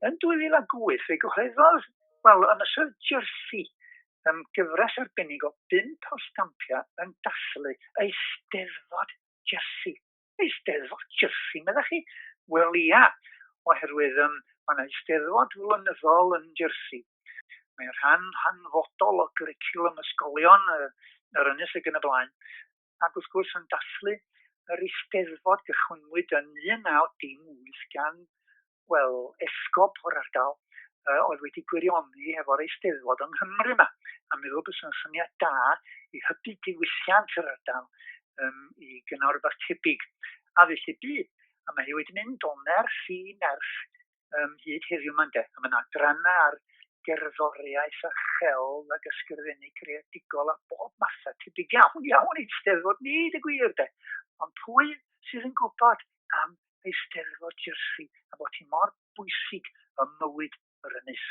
Yn 2008 fe gyhoeddodd, wel, Ynysoedd Jersey, um, gyfres arbennig o bump o stampiau yn dathlu Eisteddfod Jersey. Eisteddfod Jersey, meddach chi? Wel ia, oherwydd um, mae yna eisteddfod flynyddol yn Jersey. Mae'n rhan hanfodol o gwricwlwm ysgolion yr ynys ac yn y blaen. Ac wrth gwrs yn dathlu yr eisteddfod gychwynnwyd yn 1918 gan, wel, esgob o'r ardal uh, oedd wedi gwirioni hefo'r eisteddfod yng Nghymru yma, a meddwl bod yn syniad da i hybu diwylliant yr ardal um, i gynnal rhywbeth tebyg. A felly bu, a mae hi wedi mynd o nerth i nerth um, hyd heddiw yma ynde. A mae yna adrannau ar gerddoriaeth a chelf ac ysgrifennu creadigol a bob matha tebyg iawn iawn i Steddfod ni, dy gwir de. Ond pwy sydd yn gwybod am Eisteddfod Jersey a bod hi mor bwysig ym mywyd yr ynys?